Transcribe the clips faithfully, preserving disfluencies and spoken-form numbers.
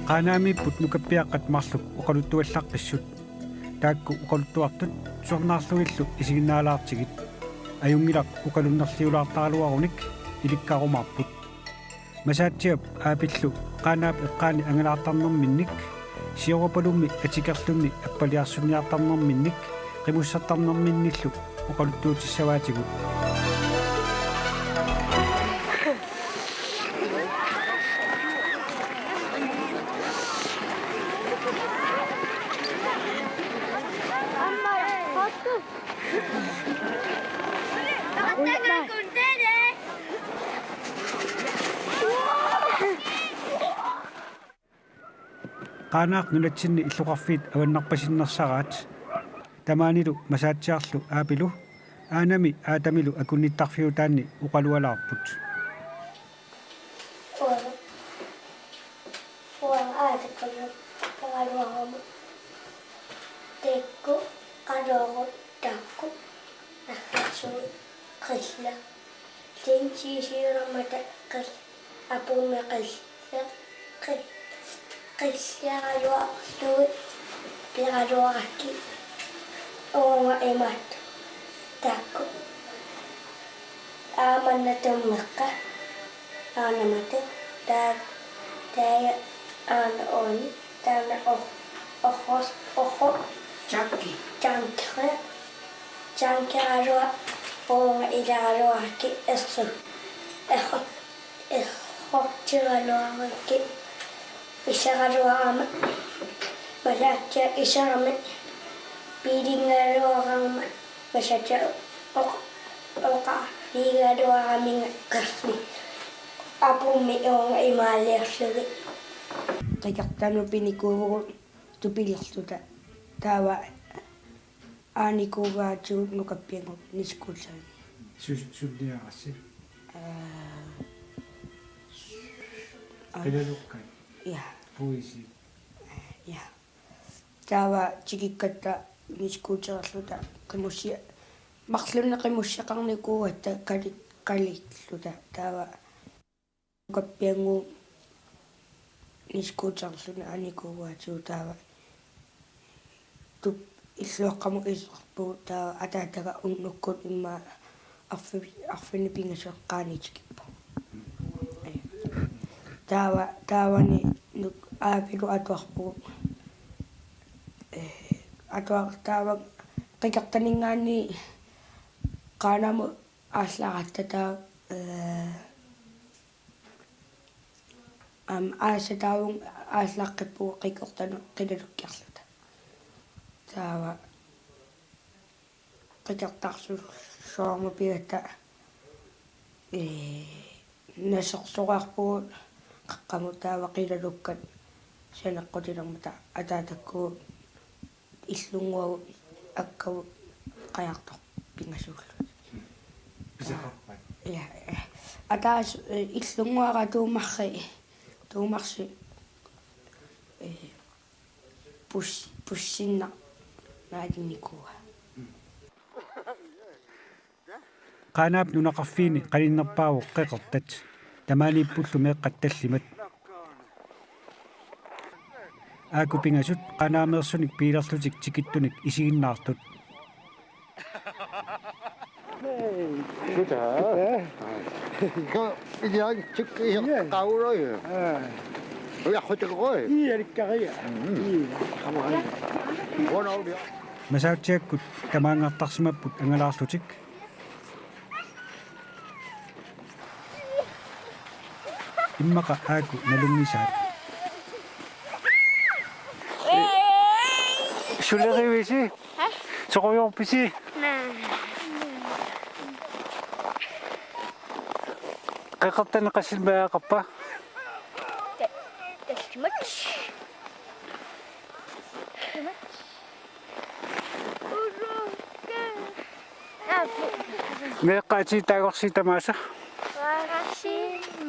Qaanaamiipput nukappiaqqat marluk oqaluttuallaqqissut. Taakku oqaluttuartut tusarnaarlugillu isiginnaalaartigit. Ajunngilaq oqalunnerliulaartaraluarunik, ilikkarumaarput. Masaatsiap Aapillu Qaanaap eqqaani angalaartarnerminnik, Siorapalummi atikerlunni appaliarsunniartarnerminnik qimussartarnerminnillu oqaluttuutissavaatigut. Qaanaaq nunatsinni illoqarfiit avannarpasinnersaraat. Tamaanilu Masaatsiarlu Aapilu aanami Aatamilu akunnittarfiutaanni oqalualaarput. Uanga, uanga Aatakkama oqaluarama. Taakku qanoorut taakku. Narrarsuit qillat. Tinsiisiunermata qil-, apuummi qillat. Qil-, qilliaraluarlugit pigaluarakkit uunga imaattoq. Taakku. Aamma natummeqqa. Aanamatu. Taa-, taava aana uani. Taanna or-, orros-, orro-. Tanki. Tankere. Tankeraluaq uunga ilaraluarakkit errut. Errut. Errortiraluarakkit iseraluarama. Masaatsiaq iserami piilingaluarama. Masaatsiaq oq-, oqaatigigaluaraminga qerli. Apuummi uunga imaaliorlugit. Qikertanut pinikuuvugut tupilerluta. Taava aanikuugaatigut nukappiannguup Niels Kuutsavimmi. Su-, sulliarassi? Aa. Qilalukkat? Ja. Puisi? Ja. Taava tikikkatta Niels Kuutserilluta qimussi-, marlunnik qimusseqarnikuugatta qali-, qalilluta. Taava nukappiannguup Niels Kuutserilluta aanikuugaatigut taava tup-, illuaqqamut iserpugut taava ataataga unnukkut immaqa arfi-, arfineq-pingasut eqqaani tikippugut. Taava, taavani nuk-, Aapilu atuarpugut. Ee, atuar-, taava qikertaninngaanniit Qaanaamut aallaratta taava, ee, aamma aasataavunga aallaqqippugut qikertanut qilalukkiarluta. Taava qikertarsuarmut pigatta, ee, nasersorarpugut qaqqamut taava qilalukkat saneqqutilermata ataatakkut illunnguagut akkavut qajartorpingasuullutik. Pisaqarpat? Ja, ja. Ataaseq, ee, illunnguara Tuumarri, Tuumarsi, ee, pus-, pussinnaq naatinikuuaa. Qaanaap nunaqarfiini qaninnerpaavoq qeqertat. Tamaaniippullu meeqqat tallimat. Aakkupingasut Qaanaameersunik piilerlutik tikittunik isiginnaartut. Suta. Ko ilian tik io qauro io. Aa. Oi, akhutikoi. Ii, alikkariga. Mm. Ii, qamari. Kona ulia. Masaatsiakkut tamaanngartarsimapput angalaarlutik. Immaqa aaku nalunngisaat. Sulerivisi? Hä? Soqujorpisi? Naa. Qeqertanik qassit meeraqarpa? Ta-, tasmat. Meeqqat atii taagorsi tamaasa? Varsi,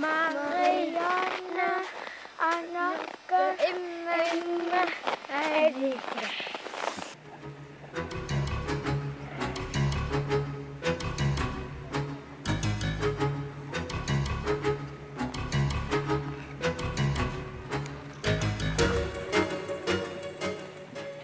Marianna, Anakka, Emma, Emma, Erika.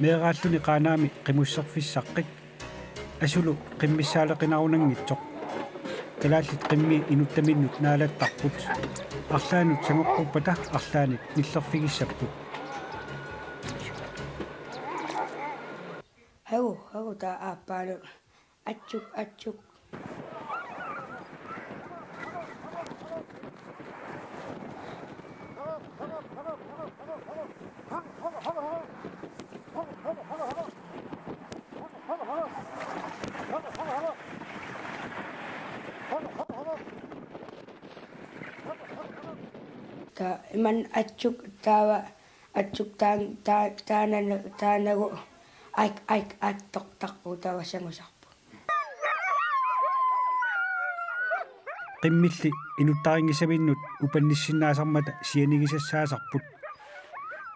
Meeraalluni Qaanaami qimusserfissaqqik asulu qimmissaaleqinarunanngitsoq. Kalaallit qimmii inuttaminnut naalattarput. Arlaannut sangoqquppata arlaannik nillerfigissapput. Hau, hau, taava aappaalu. Atsuk, atsuk. Taava imannak atsuk taava atsuk taan-, taa-, taanana-, taanagu aik, aik, attortarpugut taava sangusarput. Qimmilli inuttarinngisaminnut upannissinnaasarmata sianigisassaasarput.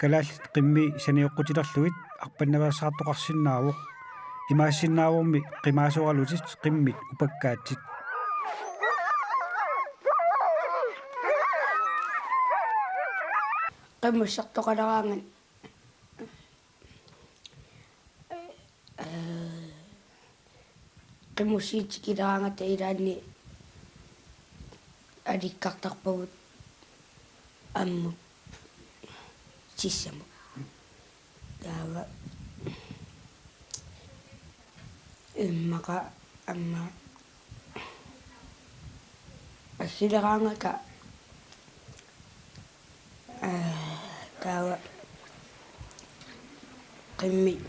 Kalaallit qimmii sanioqqutilerlugit arpannaveersaartoqarsinnaavoq. Imaassinnaavormi qimaasoralutit qimmit upakkaatsit. Qimussertoqaleraangat. Ee, qimussiitikileraangata ilaanni alikkartarpagut ammut sissamut. Taava immaqa aamma assileraangata Aa, taava qimmit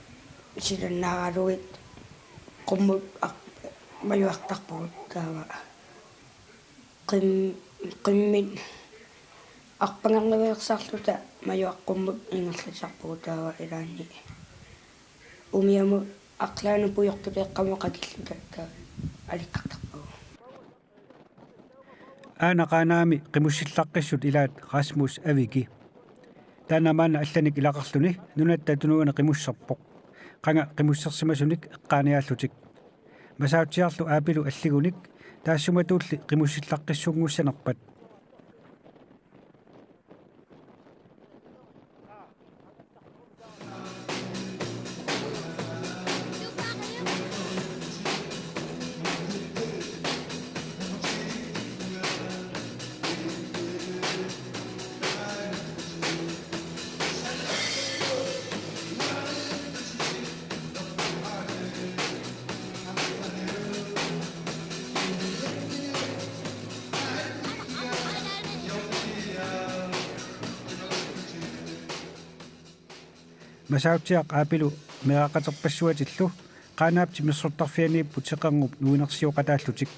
silannaaralugit qummut aq-, majuartarpugut taava. Qim-, qimmit arpangernaveersaarluta majuaqqumut ingerlasarpugut taava ilaanni. Umiamut arlaannut pujortuleeqqamut qakilluta taava alikkartarpagut. Aana Qaanaami qimussillarpassuit ilaat Rasmus Aviki. Taanna maanna allanik ilaqarluni nunatta tunuani qimusserpoq. Qanga qimussersimasunik eqqaaniaallutik. Masautsiarlu Aapilu alligunik taassumatuulli qimussillarpassuunngussanerpat. Masautsiaq Aapilu meeraqaterpassuatillu Qaanaap timersortarfianiipput seqernup nuinersioqataallutik.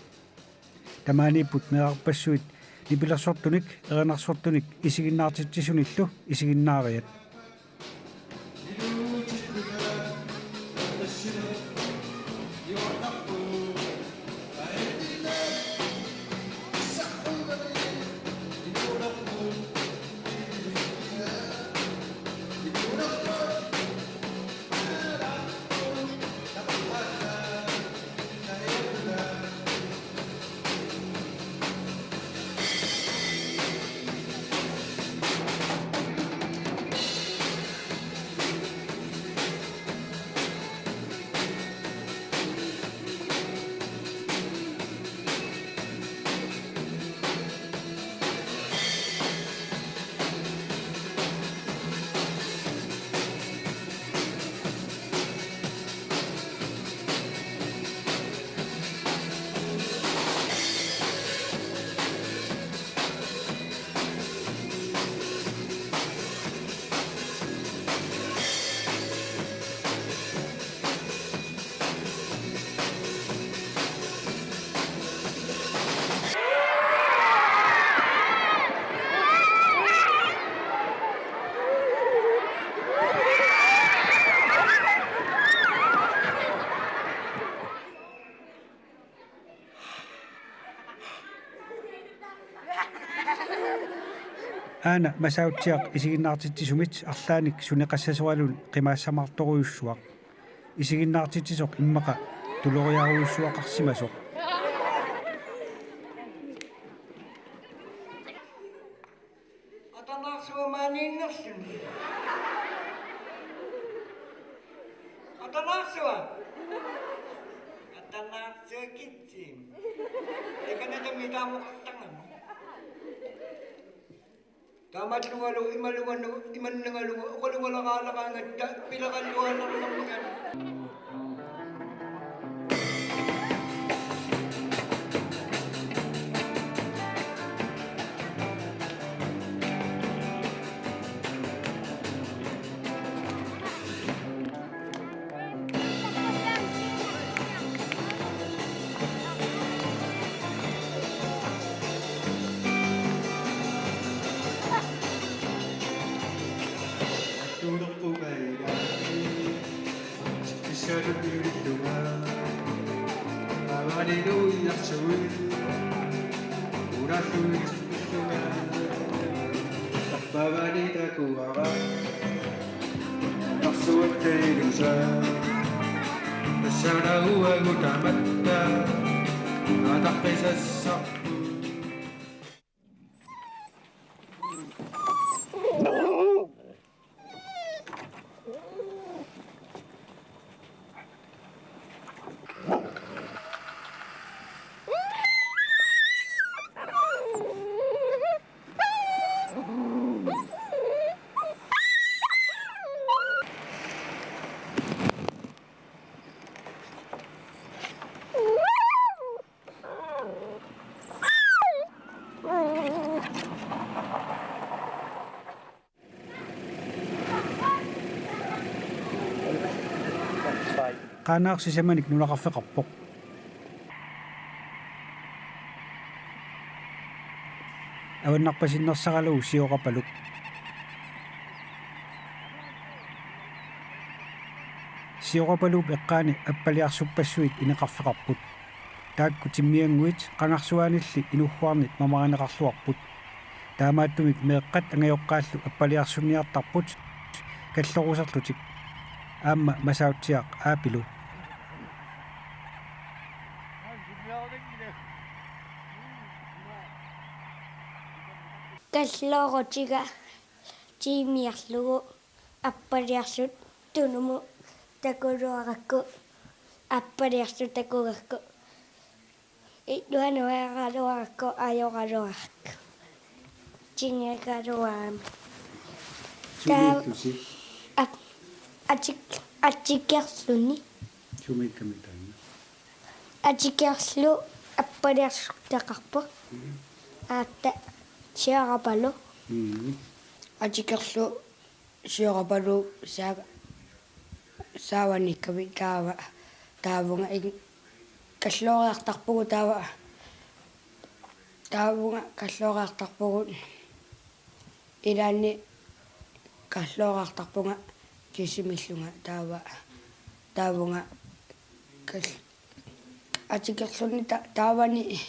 Tamaaniipput meerarpassuit nipilersortunik, erinarsortunik isiginnaartitsisunillu isiginnaariat. Aana Masautsiaq isiginnaartitsisumit arlaannik suneqassasoraluni qimaassamaartorujussuaq. Isiginnaartitsisoq immaqa tuloriarujussuaqarsimasoq. Atanaarsuamaaniinnerluni. Atanaarsuaq. Atanaarsuaq kitsim. Ekanatami taamoqartarnami. Taamaattugalu imaluunniit imannangalu oqalugaleraalaaraangatta pileralluaannarnermigami. Qaanaaq sisamanik nunaqarfeqarpoq. Avannarpasinnersaralugu Sioqapaluk. Sioqapaluup eqqaani appaliarsuppassuit ineqarfeqarput. Taakku timmiannguit qangarsuaanilli inugguarnit mamarineqarluarput. Taamaattumik meeqqat angajoqqaallu appaliarsunniartarput kalloruserlutik. Aamma Masautsiaq Aapilu. Kalloorutiga tiimiarlugu appaliarsut tunumut takuluarakku, appaliarsut takugakku, illuanueraluarakku, ajoraluarakku, tinigaluarami. Taa-, sumiittusi? Ap-, atik-, atikerluni. Sumiikkami taanna? Atikerlu appaliarsuteqarpoq. Mm. Aatta Sioqapaluk. Mm. Atikerlu Sioqapaluk saa-, saavanikkami taava, taavunga in-, kallooriartarpugut taava, taavunga kallooriartarpugut ilaanni kallooriartarpunga kisimiillunga taava, taavunga kal-, atikerluni ta-, taavani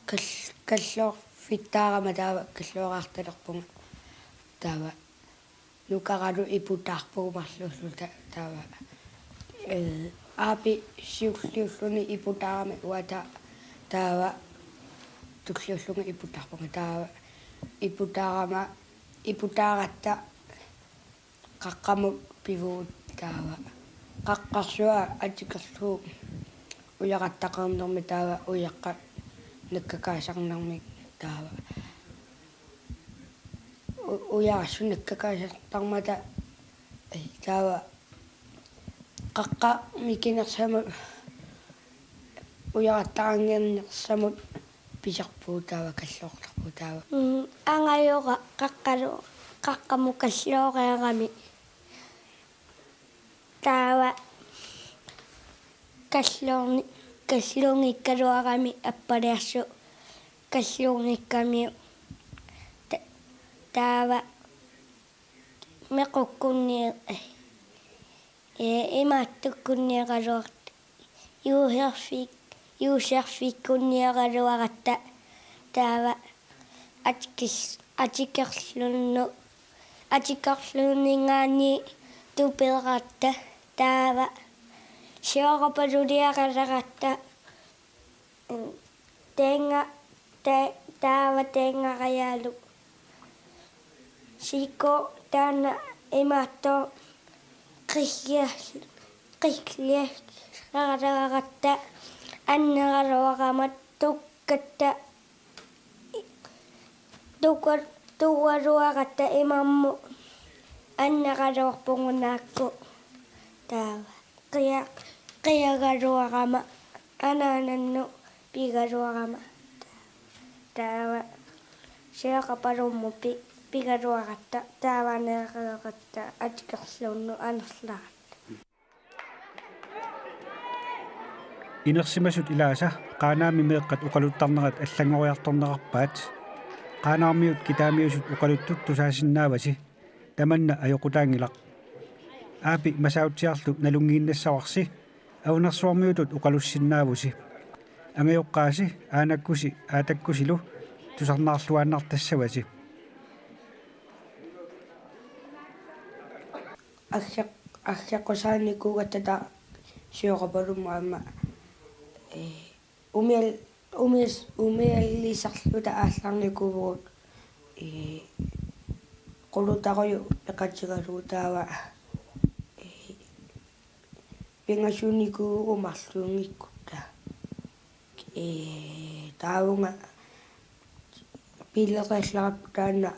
kal-, kalloorfittaarama taava kallooriartalerpunga taava nukaralu iputaarpugut marluulluta taava, eh, Aapi siulliulluni iputaarami uata taava tulliullunga iputaarpunga taava iputaarama, iputaaratta qaqqamut pivugut taava. Qaqqarsuaq atikerlugu ujaqattaqarnermi taava ujaqqat nakkakaasarnermik taava. U-, ujarassut nakkakaasartarmata, eh, taava qaqqaq mikinersamut ujaqattaqannginnersamut pisarpugut taava kalloortarpugut taava. Mm, angajora qaqqalu-, qaqqamut kallooriarami. Taava kalloorni-, kalluunngikkaluarami appaliarsut kalluunngikkamiuk. Ta-, taava mequkkunni-, ee, imaattukkunniaraluartut. Juuserfik-, juuserfikkunniaraluaratta taava atikis-, atikerlunnu-, atikerluninngaanniit tuperatta taava Sioqapaluliaraleratta. Mm. Taanna, ta-, taava taanna Rajaaluk. Siku taanna imaattoq qissial-, Qilliaraluaratta, anneraluarama tukkatta, tuka-, tukaluaratta imammut anneraluarpugut naakku. Taava qia-, qiagaluarama anaanannut pigaluarama. Taava sioqapalummut pi-, pigaluaratta, taava anneraluaratta atukarluunniit anerlaratta. Inersimasut ilaasa Qaanaami meeqqat oqaluttarnerat allanngoriartornerarpaat. Qaanaarmiut kitaamiusut oqaluttut tusaasinnaavasi. Tamanna ajoqutaanngilaq. Aapi Masautsiarlu nalunngiinnassavarsi, Aunarsuarmiutut oqalussinnaavusi. Angajoqqaasi aanakkusi aatakkusilu tusarnaarluaannartassavasi. Aggeq-, aggeqqusaanikuugatta taava sioqapalummut aamma, ee, umial-, umias-, umialisarluta aallarnikuuvugut, ee, qulutaruju peqatigalugu taava, ee, pingasunikuuvugut marluunngikkutta. Ee, taavunga pileqallarput taanna,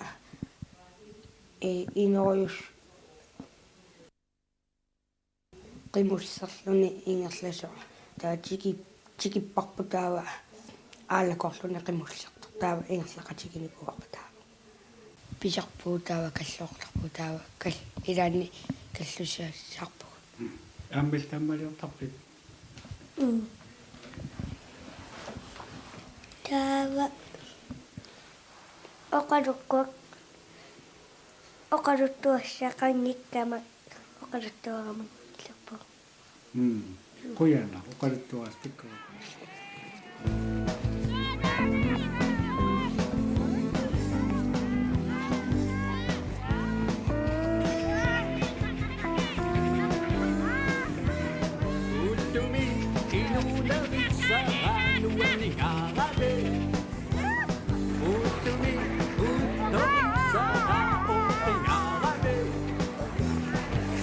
ee, inorujus qimullerluni ingerlasoq. Taava tiki-, tikipparput taava aalakorluni qimullertoq. Taava ingerlaqatiginikuuarput taava. Pisarpugut taava kalloortarpugut taava kal-, ilaanni kallussiassarpugut. Aamma taammaliortarpit? Mm. Taava oqalukkuak-, oqaluttuassaqanngikkama oqaluttuarama iluppu. Mm. Qujanaq, oqaluttuaristikku. Ullumi inuunerissara nuannigaarami. Ullumi unnuisara oqingaarami.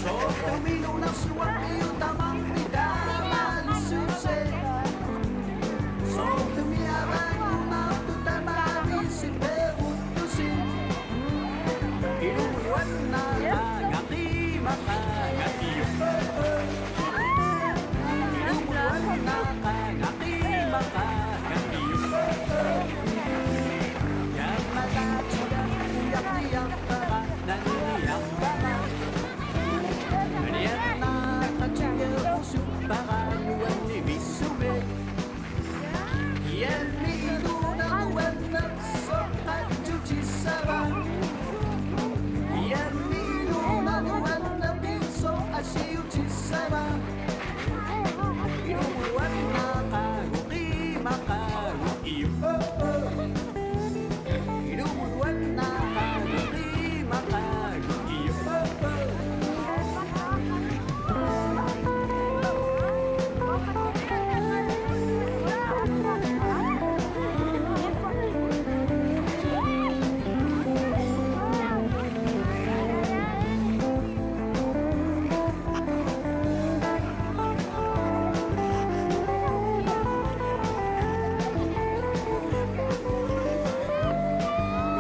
Soorlumi nunarsuarmiut tamarmik taamaalissuseq. Soorlumi avaanngunartut tamaavisi peeruttusi. Ilumut nuannaaqaanga qiimaqaanga iu. Ilumut nuannaaqaanga qiimaqaanga iu. Jaamalaatila ujarniarpara nalliarpara. Nalianaaqatigerusuppara nuannivissumik. Iammi inuuneq nuannersoq qatsutissava. Iammi inuuneq nuannersoq asiutissava. Ilumut nuannaaqaagut qiimaqaagut iu. Ilumut nuannaaqaagut qiimaqaagut iu.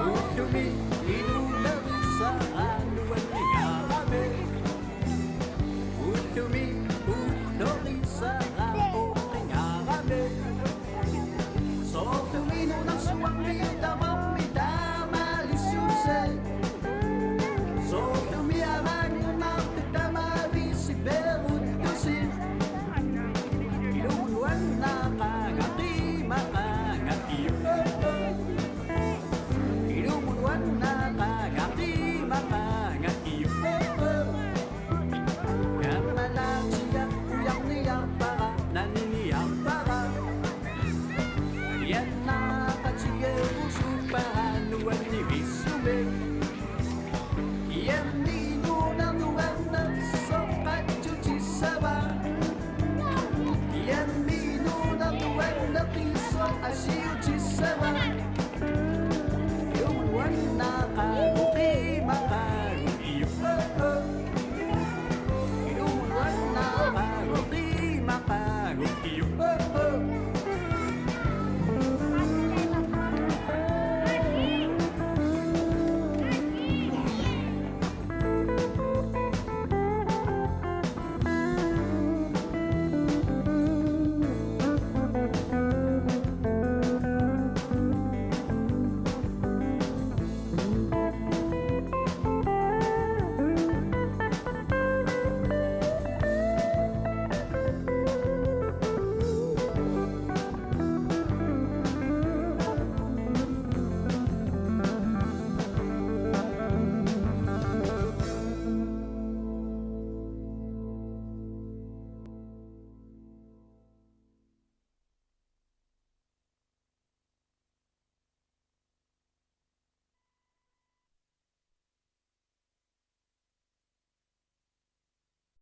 Ullumi inuunerissara nuannigaarami. Ullumi unnuisara oqingaarami. Soorlumi nunarsuarmiut tamarmik taamaalissuseq. Soorlumi avaanngunartut tamaavisi peeruttusi. Ilumut nuannaaqaanga qiimaqaanga iu. Ilumut nuannaaqaanga qiimaqaanga